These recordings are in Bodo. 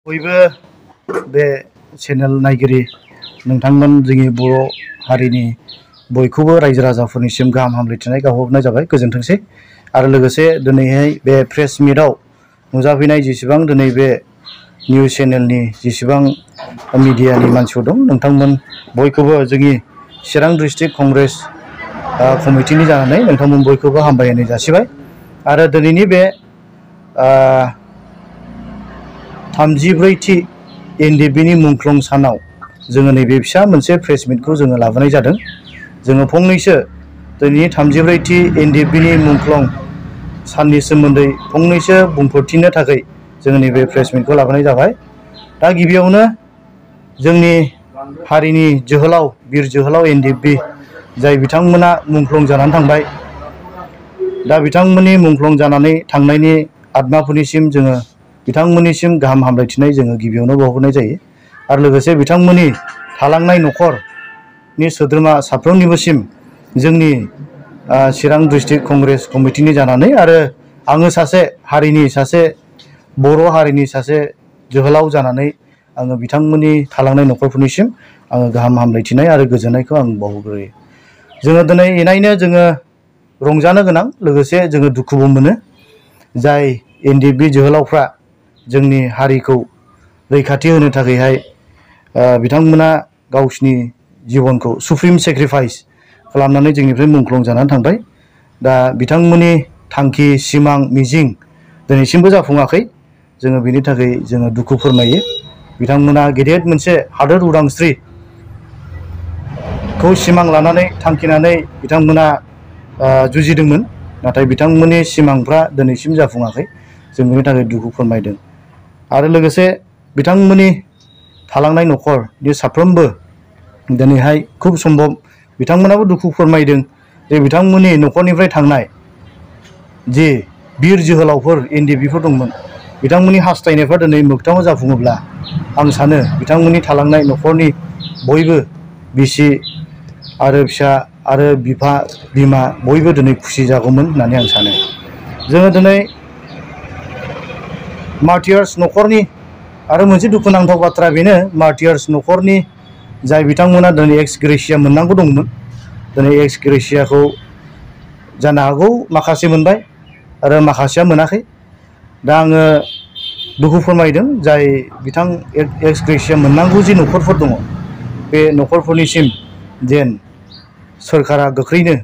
बयबो बे चेनेल नायगिरि नोंथांमोन जोंनि बर' हारिनि बयखौबो रायजो राजाफोरनिसिम गाहाम हामलायथिनाय गावहरनाय जाबाय। गोजोनथोंसै। आरो लोगोसे दिनैहाय बे प्रेस मिटआव नुजाफैनाय जेसेबां दिनै बे निउज चेनेलनि जेसेबां मिडियानि मानसिफोर दं, नोंथांमोन बयखौबो जोंनि चिरां डिस्ट्रिक्ट कंग्रेस कमिटिनि जानानै नोंथांमोन बयखौबो हामलायनाय जासिबाय। आरो दिनैनि बे 34थि एनडिएफबिनि मुंख्लं सानाव जोङो नैबे फिसा मोनसे प्रेस मिटखौ जोङो लाबोनाय जादों। जोङो फंनैसो दिनैनि 34थि एनडिएफबिनि मुंख्लं साननि सोमोन्दै फंनैसो बुंफोरथिनो थाखाय जोङो नैबे प्रेस मिटखौ लाबोनाय जाबाय। दा गिबियावनो जोंनि हारिनि जोहोलाव बिर जोहोलाव एनडिएफबि जाय बिथांमोना मुंख्लं जानानै थांबाय, दा बिथांमोननि मुंख्लं जानानै थांनायनि आत्माफोरनिसिम जोङो बिथांमोननिसिम गाहाम हामलायथिनाय जोङो गिबियावनो बावहरनाय जायो। आरो लोगोसे बिथांमोननि थालांनाय न'खरनि सोद्रोमा साफ्रोमनिबोसिम जोंनि चिरां डिस्ट्रिक्ट कंग्रेस कमिटिनि जानानै आरो आङो सासे बर' हारिनि सासे जोहोलाव जानानै आङो बिथांमोननि थालांनाय न'खरफोरनिसिम आङो गाहाम हामलायथिनाय आरो गोजोननायखौ आं बावहरग्रोयो। जोङो दिनै इनायनो जोङो रंजानो गोनां, लोगोसे जोङो दुखुबो मोनो। जाय एनडिएफबि जोहोलावफ्रा जोंनि हारिखौ रैखाथि होनो थाखायहाय बिथांमोना गावसिनि जिबनखौ सुप्रिम सेक्रिफाइस खालामनानै जोंनिफ्राय मुंख्लं जानानै थांबाय। दा बिथांमोननि थांखि, सिमां, मिजिं दिनैसिमबो जाफुङाखै। जोङो बेनि थाखाय जोङो दुखु फोरमायो। बिथांमोना गेदेर मोनसे हादोर उदांस्रिखौ सिमां लानानै थांखिनानै बिथांमोना जुजिदोंमोन, नाथाय बिथांमोननि सिमांफ्रा दिनैसिम जाफुङाखै। जों बेनि थाखाय दुखु फोरमायदों। आरो लोगोसे बिथांमोननि थालांनाय न'खरनि साफ्रोमबो दिनैहाय खुब सम्भब बिथांमोनाबो दुखु फोरमायदों जे बिथांमोननि न'खरनिफ्राय थांनाय जे बिर जोहोलावफोर एनडिएफबिफोर दंमोन, बिथांमोननि हास्थायनायफ्रा दिनै मोगथाङाव जाफुङोब्ला आं सानो बिथांमोननि थालांनाय न'खरनि बयबो बिसि आरो फिसा आरो बिफा बिमा बयबो दिनै खुसि जागौमोन होननानै आं सानो। जोङो दिनै मार्टियार्स न'खरनि आरो मोनसे दुखुनांथाव बाथ्रा बेनो, मार्टियार्स न'खरनि जाय बिथांमोना दिनै एक्स ग्रेसिया मोननांगौ दंमोन, दिनै एक्स ग्रेसियाखौ जानो हागौ माखासे मोनबाय आरो माखासेया मोनाखै। दा आङो दुखु फोरमायदों जाय बिथां एक्स ग्रेसिया मोननांगौ जि न'खरफोर दङ, बे न'खरफोरनिसिम जेन सोरखारा गोख्रैनो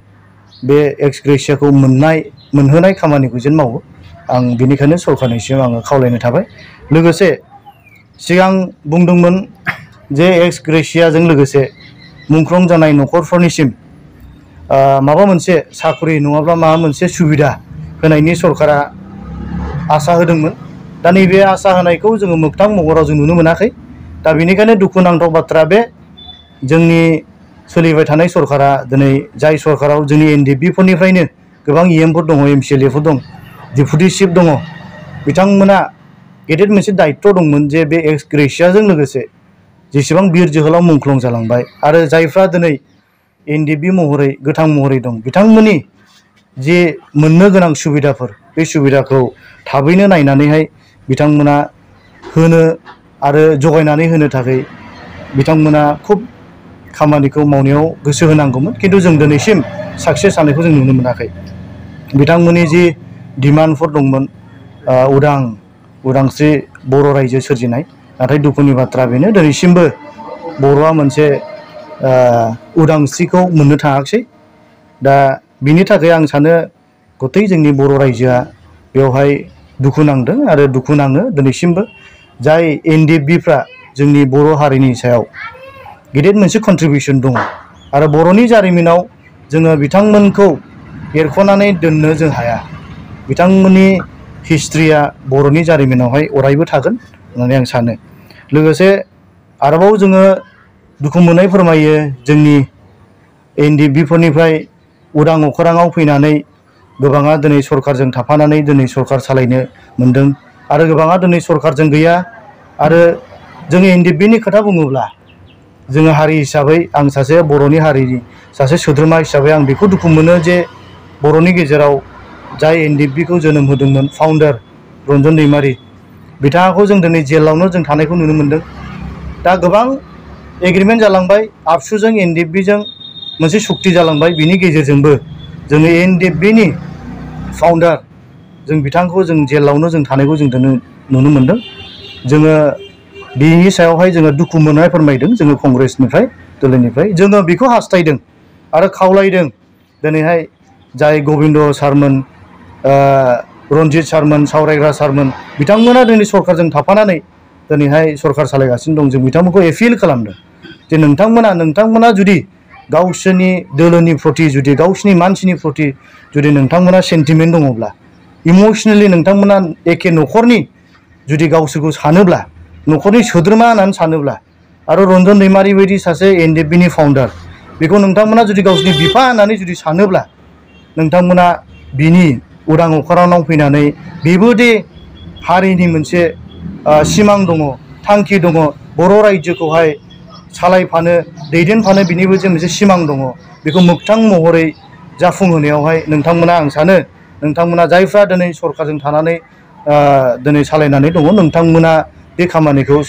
बे एक्स ग्रेसियाखौ मोनहोनाय खामानिखौ जेन मावो। आं बेनिखायनो सरकारनिसिम आङो खावलायनो थाबाय। लोगोसे सिगां बुंदोंमोन जे एक्स ग्रेसियाजों लोगोसे मुंख्लं जानाय न'खरफोरनिसिम माबा मोनसे साख्रि नङाब्ला माबा मोनसे सुबिदा होनायनि सरकारा आसा होदोंमोन। दा नैबे आसा होनायखौ जोङो मोगथां महराव जों नुनो मोनाखै। दा बेनिखायनो दुखुनांथाव बाथ्रा बे जोंनि सोलिबाय थानाय सरकारा दिनै जाय सरकाराव जोंनि एनडिएफबिफोरनिफ्रायनो गोबां इएमफोर दङ, एमसिएलएफोर दं, डिपुटि चिफ दङ, बिथांमोना गेदेर मोनसे दायित्व दंमोन जे बे एक्स ग्रेसियाजों लोगोसे जेसेबां बिर जोहोलाव मुंख्लं जालांबाय आरो जायफ्रा दिनै एनडिएफबि महरै गोथां महरै दं, बिथांमोननि जे मोननो गोनां सुबिदाफोर, बे सुबिदाखौ थाबैनो नायनानैहाय बिथांमोना होनो आरो जगायनानै होनो थाखाय बिथांमोना खुब खामानिखौ मावनायाव गोसो होनांगौमोन। खिन्थु जों दिनैसिम साक्सेस जानायखौ जों नुनो मोनाखै। बिथांमोननि जि डिमान्डफोर दंमोन, उदांस्रि बर' रायजो सोरजिनाय, नाथाय दुखुनि बाथ्रा बेनो दिनैसिमबो बर'आ मोनसे उदांस्रिखौ मोननो थाङाखिसै। दा बिनि थाखाय आं सानो गथै जोंनि बर' रायजोआ बेवहाय दुखु नांदों आरो दुखु नाङो दिनैसिमबो। जाय एनडिएफबिफ्रा जोंनि बर' हारिनि सायाव गेदेर मोनसे कन्ट्रिबिउसन दङ आरो बर'नि जारिमिनाव जोङो बिथांमोनखौ एरख'नानै दोननो जों हाया। बिथांमोननि हिस्ट्रिया बर'नि जारिमिनावहाय अरायबो थागोन होननानै आं सानो। लोगोसे आरोबाव जोङो दुखु मोननाय फोरमायो, जोंनि एनडिएफबिफोरनिफ्राय उदां अखोराङाव फैनानै गोबाङा दिनै सरकारजों थाफानानै दिनै सरकार सालायनो मोनदों आरो गोबाङा दिनै सरकारजों गैया। आरो जोङो एनडिएफबिनि खोथा बुङोब्ला जोङो हारि हिसाबै, आं सासे बर'नि हारिनि सासे सोद्रोमा हिसाबै आं बेखौ दुखु मोनो जे बर'नि गेजेराव जाय एनडिएफबिखौ जोनोम होदोंमोन फाउन्डार रन्जन दैमारि, बिथाङाखौ जों दिनै जेलावनो जों थानायखौ नुनो मोन्दों। दा गोबां एग्रिमेन्ट जालांबाय आबसुजों एनडिएफबिजों मोनसे सुक्ति जालांबाय। बिनि गेजेरजोंबो जोङो एनडिएफबिनि फाउन्डार जों बिथांखौ जों जेलावनो जों थानायखौ जों नुनो मोन्दों। जोङो बिनि सायावहाय जोङो दुखु मोननाय फोरमायदों जोङो कंग्रेसनिफ्राय दोलोनिफ्राय जोङो बेखौ हास्थायदों आरो खावलायदों दिनैहाय जाय गबिन्द सारमोन रन्जित सारमोन सावरायग्रा सारमोन बिथांमोना दिनै सरकारजों थाफानानै दिनैहाय सरकार सालायगासिनो दं। जों बिथांमोनखौ एपिल खालामदों जे नोंथांमोना जुदि गावसोरनि दोलोनि प्रति जुदि गावसोरनि मानसिनि प्रति जुदि नोंथांमोना सेन्टिमेन्ट दङब्ला इमसनेलि नोंथांमोना एखे न'खरनि जुदि गावसोरखौ सानोब्ला न'खरनि सोद्रोमा होननानै सानोब्ला आरो रन्जन दैमारि बायदि सासे एनडिएफबिनि फाउन्डार बेखौ नोंथांमोना जुदि गावसोरनि बिफा होननानै जुदि सानोब्ला नोंथांमोना बिनि उदां अख्राङाव फैनानै बेबो दे हारिनि मोनसे सिमां दङ थांखि दङ बर' रायजोखौहाय सालायफानो दैदेनफानो बिनिबो जे मोनसे सिमां दङ बेखौ मोगथां महरै जाफुंहोनायावहाय नोंथांमोना आं सानो नोंथांमोना जायफ्रा दिनै सरकारजों थानानै दिनै सालायनानै दङ नोंथांमोना बे खामानिखौ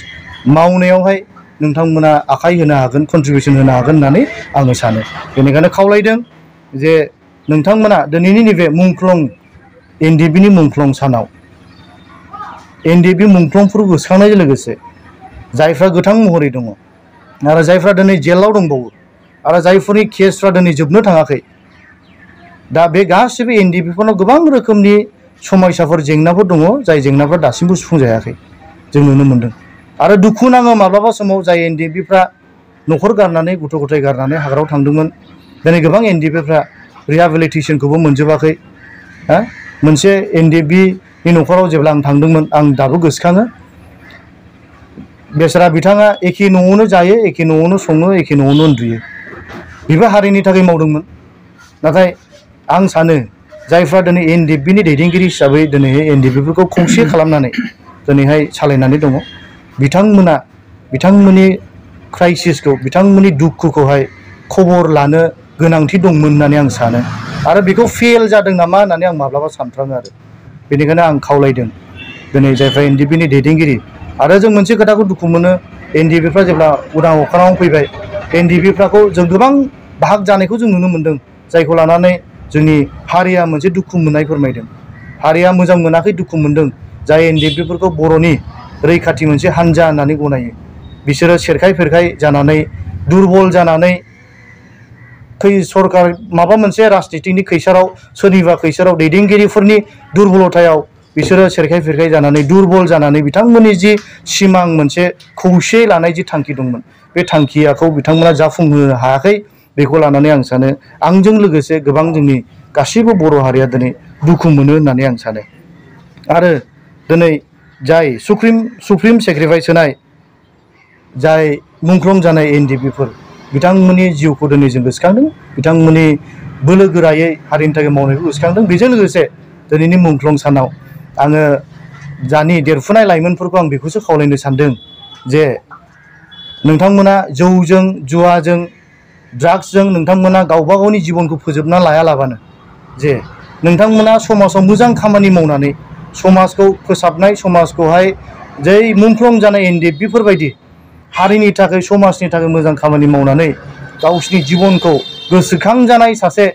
मावनायावहाय नोंथांमोना आखाइ होनो हागोन कन्ट्रिबिउसन होनो हागोन होननानै आङो सानो। बेनिखायनो खावलायदों जे नोंथांमोना दिनैनि नैबे मुंख्लं एनडिएफबिनि मुंख्लं सानाव एनडिएफबि मुंख्लंफोरखौ गोसोखांनायजों लोगोसे जायफ्रा गोथां महरै दङ आरो जायफ्रा दिनै जेलाव दंबावो आरो जायफोरनि केसफ्रा दिनै जोबनो थाङाखै दा बे गासिबो एनडिएफबिफोरनाव गोबां रोखोमनि समयसाफोर जेंनाफोर दङ जाय जेंनाफ्रा दासिमबो सुफुंजायाखै जों नुनो मोन्दों। आरो दुखु नाङो माब्लाबा समाव जाय एनडिएफबिफ्रा न'खर गारनानै गथ' गथाय गारनानै हाग्रायाव थांदोंमोन दिनै गोबां एनडिएफबिफ्रा रिहेबिलिटेसनखौबो मोनजोबाखै। मोनसे एनडिएफबिनि न'खराव जेब्ला आं थांदोंमोन आं दाबो गोसोखाङो बेसरा बिथाङा एखे न'आवनो जायो एखे न'आवनो सङो एखे न'आवनो उन्दुयो बेबो हारिनि थाखाय मावदोंमोन। नाथाय आं सानो जायफ्रा दिनै एनडिएफबिनि दैदेनगिरि हिसाबै दिनैहाय एनडिएफबिफोरखौ खौसे खालामनानै दिनैहाय सालायनानै दङ बिथांमोना बिथांमोननि क्राइसिसखौ बिथांमोननि दुखुखौहाय खबर लानो गोनांथि दंमोन होननानै आं सानो आरो बेखौ फेल जादों नामा होननानै आं माब्लाबा सानफ्राङो आरो बेनिखायनो आं खावलायदों दिनै जायफ्रा एनडिएफबिनि दैदेनगिरि आरो जों मोनसे खोथाखौ दुखु मोनो एनडिएफबिफ्रा जेब्ला उदां अख्राङाव फैबाय एनडिएफबिफ्राखौ जों गोबां भाग जानायखौ जों नुनो मोन्दों जायखौ लानानै जोंनि हारिया मोनसे दुखु मोननाय फोरमायदों। हारिया मोजां मोनाखै दुखु मोन्दों जाय एनडिएफबिफोरखौ बर'नि रैखाथि मोनसे हान्जा होननानै गनायो बिसोरो सेरखाय फेरखाय जानानै दुरबल जानानै सरकार माबा मोनसे राजनितिनि खैसाराव सोरनिबा खैसाराव दैदेनगिरिफोरनि दुरबलथायाव बिसोरो सेरखाय फेरखाय जानानै दुरबल जानानै बिथांमोननि जि सिमां मोनसे खौसे लानाय जि थांखि दंमोन बे थांखियाखौ बिथांमोना जाफुंहोनो हायाखै बेखौ लानानै आं सानो आंजों लोगोसे गोबां जोंनि गासैबो बर' हारिया दिनै दुखु मोनो होननानै आं सानो। आरो दिनै जाय सुप्रिम सेक्रिफाइस होनाय जाय मुंख्लं जानाय एनडिएफबिफोर बिथांमोननि जिउखौ दिनै जों गोसोखांदों बिथांमोननि बोलो गोरायै हारिनि थाखाय मावनायखौ गोसोखांदों। बेजों लोगोसे दिनैनि मुंख्लं सानाव आङो दानि देरफुनाय लाइमोनफोरखौ आं बेखौसो खावलायनो सानदों जे नोंथांमोना जौजों जुवाजों ड्राग्सजों नोंथांमोना गावबा गावनि जिबनखौ फोजोबना लायालाबानो जे नोंथांमोना समाजाव मोजां खामानि मावनानै समाजखौ फोसाबनाय समाजखौहाय जै मुंख्लं जानाय एनडिएफबिफोरबायदि हारिनि थाखाय समाजनि थाखाय मोजां खामानि मावनानै गावसिनि जिबनखौ गोसोखांजानाय सासे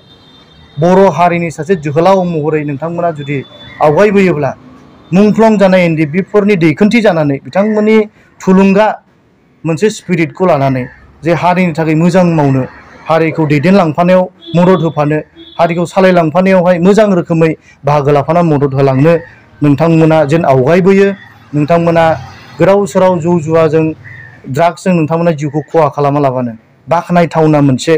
बर' हारिनि सासे जोहोलाव महरै नोंथांमोना जुदि आवगायबोयोब्ला मुंख्लं जानाय एनडिएफबिफोरनि दैखोनथि जानानै बिथांमोननि थुलुंगा मोनसे स्पिरिटखौ लानानै जे हारिनि थाखाय मोजां मावनो हारिखौ दैदेनलांफानायाव मदद होफानो हारिखौ सालायलांफानायावहाय मोजां रोखोमै बाहागो लाफाना मदद होलांनो नोंथांमोना जेन आवगायबोयो नोंथांमोना गोदाव सोराव जौ जुवाजों ड्राग्सजों नोंथांमोना जिउखौ खहा खालामालाबानो बाख्नायथावना मोनसे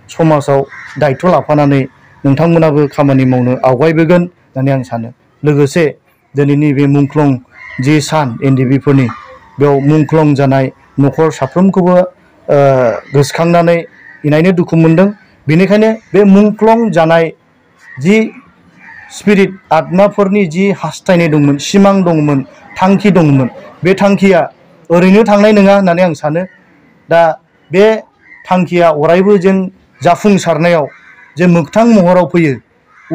समाजाव दायथ' लाफानानै नोंथांमोनाबो खामानि मावनो आवगायबोगोन होननानै आं सानो। लोगोसे दिनैनि बे मुंख्लं जि सान एनडिएफबिफोरनि बेयाव मुंख्लं जानाय न'खर साफ्रोमखौबो गोसोखांनानै इनायनो दुखु मोनदों। बेनिखायनो बे मुंख्लं जानाय जि स्पिरिट आत्माफोरनि जि हास्थायनाय दंमोन सिमां दंमोन थांखि दंमोन बे थांखिया ओरैनो थांनाय नङा होननानै आं सानो। दा बे थांखिया अरायबो जेन जाफुंसारनायाव जे मोगथां महराव फैयो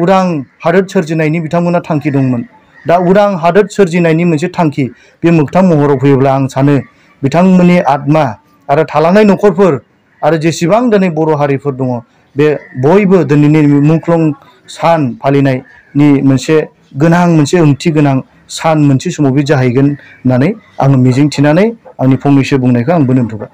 उदां हादोर सोरजिनायनि बिथांमोना थांखि दंमोन दा उदां हादोर सोरजिनायनि मोनसे थांखि बे मोगथां महराव फैयोब्ला आं सानो बिथांमोननि आत्मा आरो थालांनाय न'खरफोर आरो जेसेबां दिनै बर' हारिफोर दङ बे बयबो दिनैनि मुंख्लं सान फालिनायनि मोनसे गोनां मोनसे ओंथि गोनां सान मोनसे समाव बे जाहैगोन होननानै आं मिजिंथिनानै आंनि फंनैसो बुंनायखौ आं दोनथ'बाय।